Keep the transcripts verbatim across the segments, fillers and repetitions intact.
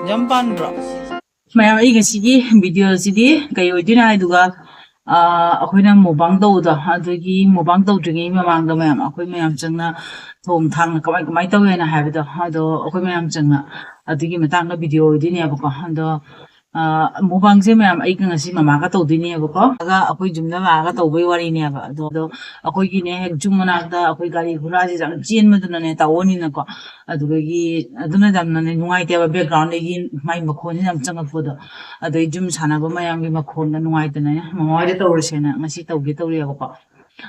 ꯌꯥꯝ ꯄꯥꯟꯕ꯭ꯔꯣ? ꯃꯌꯥꯝ, ꯑꯩ ꯉꯁꯤꯒꯤ ꯚꯤꯗꯤꯑꯣꯁꯤꯗꯤ ꯀꯩ ꯑꯣꯏꯗꯣꯏꯅꯣ ꯍꯥꯏꯗꯨꯒ, ꯑ, ꯑꯩꯈꯣꯏꯅ ꯃꯨꯛꯕꯥꯡ ꯇꯧꯕꯗꯣ, ꯑꯗꯨꯒꯤ ꯃꯨꯛꯕꯥꯡ ꯇꯧꯗ꯭ꯔꯤꯉꯩ ꯃꯃꯥꯡꯗ ꯃꯌꯥꯝ, ꯑꯩꯈꯣꯏ ꯃꯌꯥꯝ ꯆꯪꯅ ꯊꯣꯡ ꯊꯥꯛꯅ ꯀꯃꯥꯏ ꯀꯃꯥꯏ ꯇꯧꯋꯦꯅ ꯍꯥꯏꯕꯗꯣ, ꯑꯗꯣ ꯑꯩꯈꯣꯏ ꯃꯌꯥꯝ ꯆꯪꯅ ꯑꯗꯨꯒꯤ ꯃꯇꯥꯡꯗ ꯚꯤꯗꯤꯑꯣ ꯑꯣꯏꯗꯣꯏꯅꯦꯕꯀꯣ꯫ ꯑꯗꯣ, ꯑ, ꯃꯨꯛꯕꯥꯡꯁꯦ ꯃꯌꯥꯝ ꯑꯩꯒ ꯉꯁꯤ ꯃꯃꯥꯒ ꯇꯧꯗꯣꯏꯅꯦꯕꯀꯣ꯫ ꯑꯗꯨꯒ ꯑꯩꯈꯣꯏ ꯌꯨꯝꯗ ꯂꯥꯛꯑꯒ ꯇꯧꯕꯩ ꯋꯥꯔꯤꯅꯦꯕ꯫ ꯑꯗꯣ, ꯑꯗꯣ ꯑꯩꯈꯣꯏꯒꯤꯅꯦ, ꯍꯦꯛ ꯌꯨꯝ ꯃꯅꯥꯛꯇ ꯑꯩꯈꯣꯏ ꯒꯥꯔꯤ ꯒꯨꯔꯥꯁꯦ ꯌꯥꯝ ꯆꯦꯟꯕꯗꯨꯅꯅꯦ, ꯇꯥꯑꯣꯅꯤꯅꯀꯣ꯫ ꯑꯗꯨꯗꯒꯤ ꯑꯗꯨꯅ ꯌꯥꯝꯅꯅꯦ ꯅꯨꯡꯉꯥꯏꯇꯦꯕ, ꯕꯦꯛꯒ꯭ꯔꯥꯎꯟꯗꯒꯤ ꯃꯥꯏ ꯃꯈꯣꯟꯁꯦ ꯌꯥꯝ ꯆꯪꯉꯛꯄꯗꯣ꯫ ꯑꯗꯩ ꯖꯤꯝ ꯁꯥꯟꯅꯕ ꯃꯌꯥꯝꯒꯤ ꯃꯈꯣꯟꯗ ꯅꯨꯡꯉꯥꯏꯇꯅꯅꯦ, ꯃꯃꯥ ꯍꯣꯏꯗ ꯇꯧꯔꯁꯦꯅ ꯉꯁꯤ ꯇꯧꯒꯦ ꯇꯧꯔꯤꯑꯕꯀꯣ꯫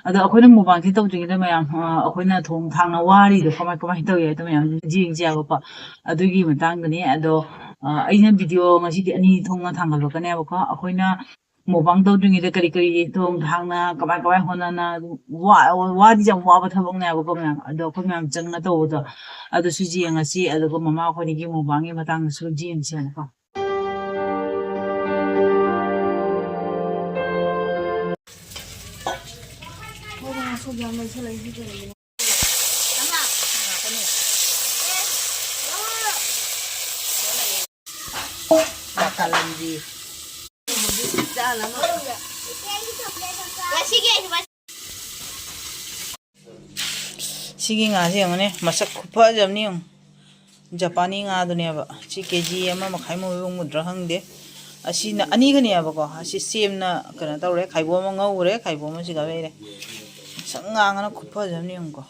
ꯑꯗꯣ ꯑꯩꯈꯣꯏꯅ ꯃꯨꯛꯕꯥꯡꯁꯦ ꯇꯧꯗ꯭ꯔꯤꯉꯩꯗ ꯃꯌꯥꯝ, ꯑ, ꯑꯩꯈꯣꯏꯅ ꯊꯣꯡ ꯊꯥꯛꯅ ꯋꯥꯔꯤꯗꯣ ꯀꯃꯥꯏ ꯀꯃꯥꯏꯅ ꯇꯧꯏ ꯍꯥꯏꯗꯣ ꯃꯌꯥꯝ ꯌꯦꯡꯁꯦꯕꯀꯣ꯫ ꯑꯗꯨꯒꯤ ꯃꯇꯥꯡꯗꯅꯦ꯫ ꯑꯗꯣ, ꯑ, ꯑꯩꯅ ꯚꯤꯗꯤꯑꯣ ꯉꯁꯤꯗꯤ ꯑꯅꯤ ꯊꯣꯛꯅ ꯊꯥꯡꯒꯠꯂꯛꯀꯅꯦꯕꯀꯣ꯫ ꯑꯩꯈꯣꯏꯅ ꯃꯨꯛꯕꯥꯡ ꯇꯧꯗ꯭ꯔꯤꯉꯩꯗ ꯀꯔꯤ ꯀꯔꯤ ꯊꯣꯡ ꯊꯥꯛꯅ ꯀꯃꯥꯏ ꯀꯃꯥꯏ ꯍꯣꯠꯅꯅ ꯋꯥ-, ꯋꯥꯗꯤ ꯌꯥꯝ ꯋꯥꯕ ꯊꯕꯛꯅꯦꯕꯀꯣ ꯃꯌꯥꯝ꯫ ꯑꯗꯣ ꯑꯩꯈꯣꯏ ꯃꯌꯥꯝ ꯆꯪꯅ ꯇꯧꯕꯗꯣ ꯑꯗꯨꯁꯨ ꯌꯦꯡꯉꯁꯤ꯫ ꯑꯗꯨꯒ ꯃꯃꯥ ꯑꯩꯈꯣꯏꯗꯒꯤ ꯃꯨꯛꯕꯥꯡꯒꯤ ꯃꯇꯥꯡꯗꯁꯨ ꯌꯦꯡꯁꯦꯕꯀꯣ꯫ ꯀꯥꯈꯠꯂꯝꯁꯤ꯫ ꯁꯤꯒꯤ ꯉꯥꯁꯦ ꯌꯦꯡꯉꯨꯅꯦ, ꯃꯁꯛ ꯈꯨꯐꯖ ꯑꯃꯅꯤ ꯌꯦꯡꯉꯨ꯫ ꯖꯄꯥꯅꯤ ꯉꯥꯗꯨꯅꯦꯕ꯫ ꯁꯤ ꯀꯦ ꯖꯤ ꯑꯃ ꯃꯈꯥꯏꯃꯨꯛ ꯌꯧꯔꯝꯒꯗ꯭ꯔꯥ ꯈꯪꯗꯦ꯫ ꯑꯁꯤꯅ ꯑꯅꯤꯒꯅꯦꯕꯀꯣ꯫ ꯑꯁꯤ ꯁꯦꯝꯅ ꯀꯩꯅꯣ ꯇꯧꯔꯦ, ꯈꯥꯏꯕꯣꯝ ꯑꯃ ꯉꯧꯈ꯭ꯔꯦ, ꯈꯥꯏꯕꯣꯝ ꯑꯃ ꯁꯤꯒ ꯂꯩꯔꯦ꯫ ꯉꯁꯪ ꯉꯥꯡꯉꯅ ꯈꯨꯐꯖ ꯑꯃꯅꯤ ꯌꯦꯡꯉꯨꯀꯣ꯫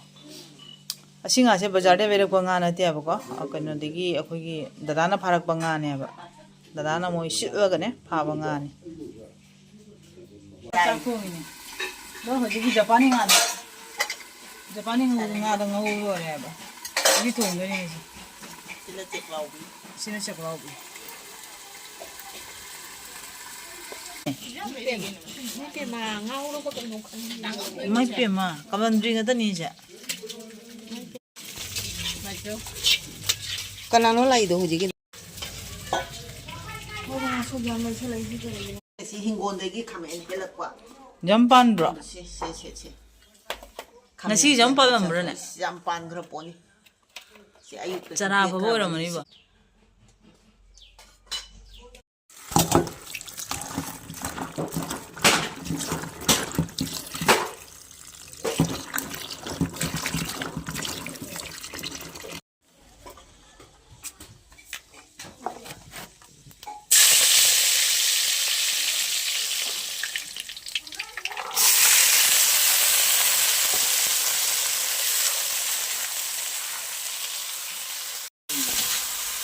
ꯑꯁꯤ ꯉꯥꯁꯦ ꯕꯖꯥꯔꯗ ꯂꯩꯔꯛꯄ ꯉꯥ ꯅꯠꯇꯦꯕꯀꯣ꯫ ꯑ, ꯀꯩꯅꯣꯗꯒꯤ ꯑꯩꯈꯣꯏꯒꯤ ꯗꯗꯥꯅ ꯐꯥꯔꯛꯄ ꯉꯥꯅꯦꯕ꯫ ꯗꯗꯥꯅ ꯃꯣꯏ ꯁꯤꯠꯂꯒꯅꯦ ꯐꯥꯕ ꯉꯥꯅꯤ꯫ ꯆꯥꯛ ꯊꯣꯡꯉꯤꯅꯦ꯫ ꯑꯗꯣ ꯍꯧꯖꯤꯛꯀꯤ ꯖꯄꯥꯅꯤ ꯉꯥꯗꯣ, ꯖꯄꯥꯅꯤ ꯉꯥꯗꯣ ꯉꯧ ꯂꯣꯏꯔꯦꯕ꯫ ꯁꯤ ꯊꯣꯡꯗꯣꯏꯅꯦ ꯍꯧꯖꯤꯛ꯫ ꯁꯤꯅ ꯆꯦꯛꯂꯥꯎꯕꯤ꯫ ꯁꯤꯅ ꯆꯦꯛꯂꯥꯎꯕꯤ꯫ ꯏꯃꯥꯏ ꯄꯦꯝꯃ, ꯀꯃꯟꯗ꯭ꯔꯤ ꯉꯥꯛꯇꯅꯤꯁꯦ꯫ ꯀꯅꯥꯅꯣ ꯂꯥꯛꯏꯗꯣ ꯍꯧꯖꯤꯛꯀꯤ? ꯁꯤ ꯍꯤꯡꯒꯣꯜꯗꯒꯤ ꯈꯥꯃꯦꯟ ꯍꯦꯛꯂꯛꯄ꯫ ꯌꯥꯝ ꯄꯥꯟꯕ꯭ꯔꯣ? ꯁꯤ, ꯁꯤ, ꯁꯤ, ꯁꯤ꯫ ꯉꯁꯤ ꯌꯥꯝ ꯄꯥꯜꯂꯝꯕ꯭ꯔꯣꯅꯦ? ꯌꯥꯝ ꯄꯥꯟꯈ꯭ꯔ ꯄꯣꯠꯅꯤ꯫ ꯁꯤ ꯑꯌꯨꯛꯇ ꯆꯔꯥ ꯐꯕ ꯍꯦꯛꯊꯔꯕꯅꯤ꯫ ꯑꯣꯏꯔꯝꯃꯅꯤꯕ꯫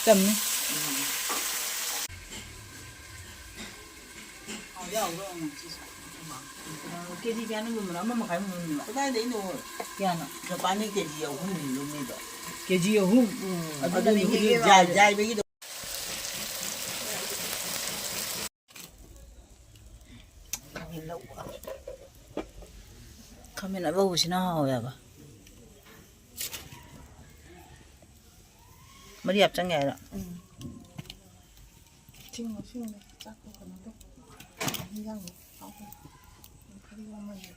ꯆꯝꯃꯦ꯫ ꯀꯦꯖꯤ ꯀꯌꯥꯅꯣ ꯂꯨꯝꯕꯅꯣ? ꯑꯃ ꯃꯈꯥꯏꯃꯨꯛ ꯂꯨꯝꯃꯤꯕ꯫ ꯀꯗꯥꯏꯗꯩꯅꯣ? ꯀꯌꯥꯅꯣ? ꯖꯄꯥꯟꯒꯤ ꯀꯦꯖꯤ ꯑꯍꯨꯝꯅꯤ ꯂꯨꯝꯃꯤꯗꯣ꯫ ꯀꯦꯖꯤ ꯑꯍꯨꯝ? ꯎꯝ꯫ ꯑꯗꯨꯅꯅꯦ ꯑꯗꯨ ꯍꯦꯛ ꯍꯦꯛ ꯖꯥꯏ-, ꯂꯥꯎꯔꯤꯗꯣ꯫ ꯖꯥꯏꯕꯒꯤꯗꯣ꯫ ꯈꯥꯃꯦꯟ ꯂꯧꯕ꯫ ꯈꯥꯃꯦꯟ ꯑꯂꯧꯕꯁꯤꯅ ꯍꯥꯎꯋꯦꯕ꯫ ꯃꯔꯤ ꯍꯥꯞꯆꯟꯒꯦ ꯍꯥꯏꯔꯣ? ꯎꯝ꯫ ꯁꯤꯡꯉꯣ, ꯁꯤꯡꯉꯣ꯫ ꯆꯥꯛꯇꯣ ꯀꯩꯅꯣ ꯇꯧ꯫ ꯏꯟꯖꯥꯡꯗꯣ ꯍꯥꯎꯇꯦ꯫ ꯐꯗꯤꯒꯣꯝ ꯃꯅꯝ꯫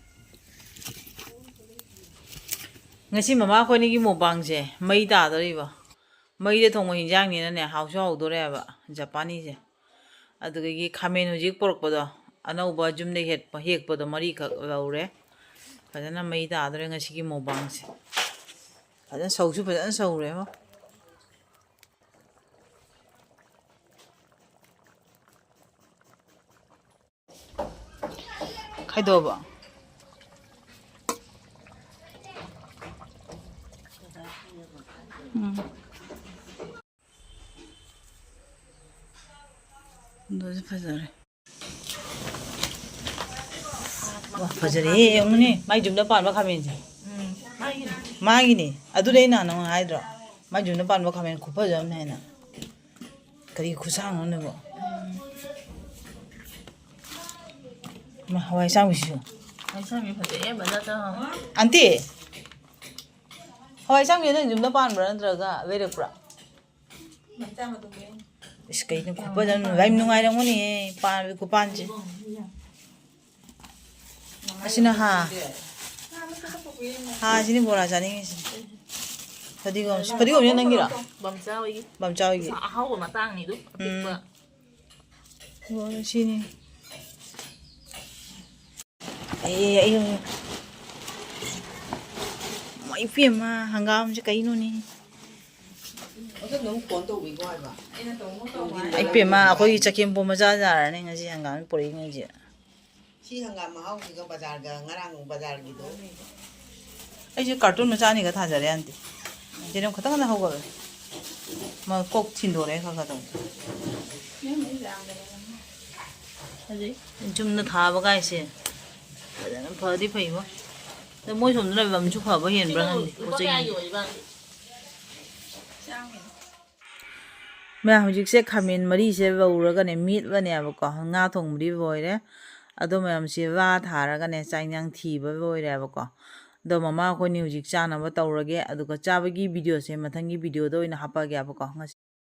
ꯉꯁꯤ ꯃꯃꯥ ꯑꯩꯈꯣꯏꯅꯤꯒꯤ ꯃꯨꯛꯕꯥꯡꯁꯦ ꯃꯩ ꯇꯥꯗꯣꯔꯤꯕ꯫ ꯃꯩꯗ ꯊꯣꯡꯕ ꯍꯤꯟꯖꯥꯡꯅꯤꯅꯅꯦ, ꯍꯥꯎꯁꯨ ꯍꯥꯎꯗꯣꯔꯦꯕ ꯖꯄꯥꯅꯤꯁꯦ꯫ ꯑꯗꯨꯗꯒꯤ ꯈꯥꯃꯦꯟ ꯍꯧꯖꯤꯛ ꯄꯨꯔꯛꯄꯗꯣ, ꯑꯅꯧꯕ ꯌꯨꯝꯗ ꯍꯦꯛꯄ, ꯍꯦꯛꯄꯗꯣ ꯃꯔꯤꯈꯛ ꯂꯧꯔꯦ꯫ ꯐꯖꯅ ꯃꯩ ꯇꯥꯗꯣꯔꯦ ꯉꯁꯤꯒꯤ ꯃꯨꯛꯕꯥꯡꯁꯦ꯫ ꯐꯖꯅ ꯁꯧꯁꯨ ꯐꯖꯅ ꯁꯧꯔꯦꯕꯣ꯫ ꯈꯥꯏꯗꯣꯛꯑꯕꯣ? ꯎꯝ꯫ ꯑꯗꯨꯁꯨ ꯐꯖꯔꯦ꯫ ꯋꯥ, ꯐꯖꯔꯦꯍꯦ, ꯌꯦꯡꯉꯨꯅꯦ, ꯃꯥꯏ ꯌꯨꯝꯗ ꯄꯥꯟꯕ ꯈꯥꯃꯦꯟꯁꯦ꯫ ꯎꯝ, ꯃꯥꯒꯤꯅꯦ꯫ ꯃꯥꯒꯤꯅꯦ꯫ ꯑꯗꯨꯗꯤ ꯑꯩꯅ ꯅꯉꯣꯟꯗ ꯍꯥꯏꯗ꯭ꯔꯣ? ꯃꯥꯏ ꯌꯨꯝꯗ ꯄꯥꯟꯕ ꯈꯥꯃꯦꯟ ꯈꯨꯐꯖ ꯑꯃꯅꯦ ꯍꯥꯏꯅ꯫ ꯀꯔꯤ ꯈꯨꯁꯥꯡꯅꯣꯅꯦꯕꯣ? ꯎꯝ꯫ ꯃꯥ, ꯍꯋꯥꯏ ꯑꯁꯥꯡꯕꯤꯁꯤꯁꯨ꯫ ꯍꯋꯥꯏ ꯑꯁꯥꯡꯕꯤ ꯐꯖꯩꯌꯦ, ꯕꯖꯥꯔ ꯆꯪꯉꯒ꯫ ꯑꯟꯇꯤ, ꯍꯋꯥꯏ ꯑꯁꯥꯡꯕꯤ ꯅꯣꯏ ꯌꯨꯝꯗ ꯄꯥꯟꯕ꯭ꯔꯥ ꯅꯠꯇ꯭ꯔꯒ ꯂꯩꯔꯛꯄ꯭ꯔꯥ? ꯃꯆꯥ ꯃꯇꯨꯝ ꯂꯩ꯫ ꯏꯁ, ꯀꯩꯅꯣ ꯈꯨꯐꯖ ꯑꯃ, ꯌꯥꯝ ꯅꯨꯡꯉꯥꯏꯔꯝꯒꯅꯤꯍꯦ, ꯄꯥꯟꯕ ꯈꯨꯄꯥꯟꯁꯦ꯫ ꯑꯁꯤꯅ ꯍꯥ꯫ ꯍꯥ, ꯁꯤꯅꯤ ꯕꯣꯔꯥ ꯆꯥꯅꯤꯡꯉꯤꯁꯦ꯫ ꯐꯗꯤꯒꯣꯝ, ꯐꯗꯤꯒꯣꯝꯁꯦ ꯅꯪꯒꯤꯔꯣ? ꯕꯝꯆꯥ ꯍꯣꯏꯒꯤ꯫ ꯕꯝꯆꯥ ꯍꯣꯏꯒꯤ꯫ ꯑꯍꯥꯎꯕ ꯃꯇꯥꯡꯅꯤꯗꯨ, ꯑꯄꯤꯛꯄ꯫ ꯎꯝ꯫ ꯂꯣꯏꯔꯦ, ꯁꯤꯅꯤ꯫ ꯑꯦ, ꯑꯩ, ꯏꯃꯥ, ꯏꯄꯦꯝꯃ, ꯍꯪꯒꯥꯝꯁꯦ ꯀꯩꯅꯣꯅꯦ? ꯑꯗꯨ ꯅꯪ ꯐꯣꯟ ꯇꯧꯕꯤꯒꯣ ꯍꯥꯏꯕ꯫ ꯑꯩ ꯏꯄꯦꯝꯃ, ꯑꯩꯈꯣꯏꯒꯤ ꯆꯒꯦꯝꯄꯣꯝꯕ ꯆꯥ ꯌꯥꯔꯅꯤ ꯉꯁꯤ ꯍꯪꯒꯥꯝ ꯄꯨꯔꯛꯏꯉꯩꯁꯦ꯫ ꯁꯤ ꯍꯪꯒꯥꯝ ꯃꯍꯥꯎꯁꯤꯒ ꯕꯖꯥꯔꯒ ꯉꯔꯥꯡ ꯕꯖꯥꯔꯒꯤꯗꯣ꯫ ꯑꯩꯁꯦ ꯀꯥꯔꯇꯨꯟ ꯃꯆꯥ ꯑꯅꯤꯒ ꯊꯥꯖꯔꯦ, ꯑꯟꯇꯤ꯫ ꯌꯦꯔꯨꯝ ꯈꯛꯇꯪ ꯈꯛꯇꯪ ꯍꯧꯒꯠꯂꯦ꯫ ꯃꯥ ꯀꯣꯛ ꯊꯤꯟꯗꯣꯔꯛꯑꯦ ꯈꯔ ꯈꯔ ꯇꯧꯕꯗ꯫ ꯌꯥꯝ ꯂꯩ ꯌꯥꯝꯕꯅꯦ꯫ ꯑꯗꯩ ꯆꯨꯝꯅ ꯊꯥꯕ ꯀꯥꯏꯁꯦ ꯐꯖꯅ ꯐꯗꯤ ꯐꯩꯕꯣ꯫ ꯑꯗꯣ ꯃꯣꯏ ꯁꯣꯝꯗꯅ ꯂꯝꯁꯨ ꯐꯕ ꯍꯦꯟꯕ꯭ꯔꯥ ꯈꯪꯗꯦ ꯄꯣꯠ ꯆꯩ꯫ ꯃꯌꯥꯝ ꯍꯧꯖꯤꯛꯁꯦ ꯈꯥꯃꯦꯟ ꯃꯔꯤꯁꯦ ꯂꯧꯔꯒꯅꯦ ꯃꯦꯠꯂꯅꯦꯕꯀꯣ꯫ ꯉꯥ ꯊꯣꯡꯕꯗꯤ ꯂꯣꯏꯔꯦ꯫ ꯑꯗꯣ ꯃꯌꯥꯝꯁꯦ ꯂꯥ ꯊꯥꯔꯒꯅꯦ ꯆꯥꯛ ꯏꯟꯖꯥꯡ ꯊꯤꯕ ꯂꯣꯏꯔꯦꯕꯀꯣ꯫ ꯑꯗꯣ ꯃꯃꯥ ꯑꯩꯈꯣꯏꯅꯤ ꯍꯧꯖꯤꯛ ꯆꯥꯅꯕ ꯇꯧꯔꯒꯦ꯫ ꯑꯗꯨꯒ ꯆꯥꯕꯒꯤ ꯚꯤꯗꯤꯑꯣꯁꯦ ꯃꯊꯪꯒꯤ ꯚꯤꯗꯤꯑꯣꯗ ꯑꯣꯏꯅ ꯍꯥꯞꯄꯛꯑꯒꯦꯕꯀꯣ꯫ ꯉꯁꯤ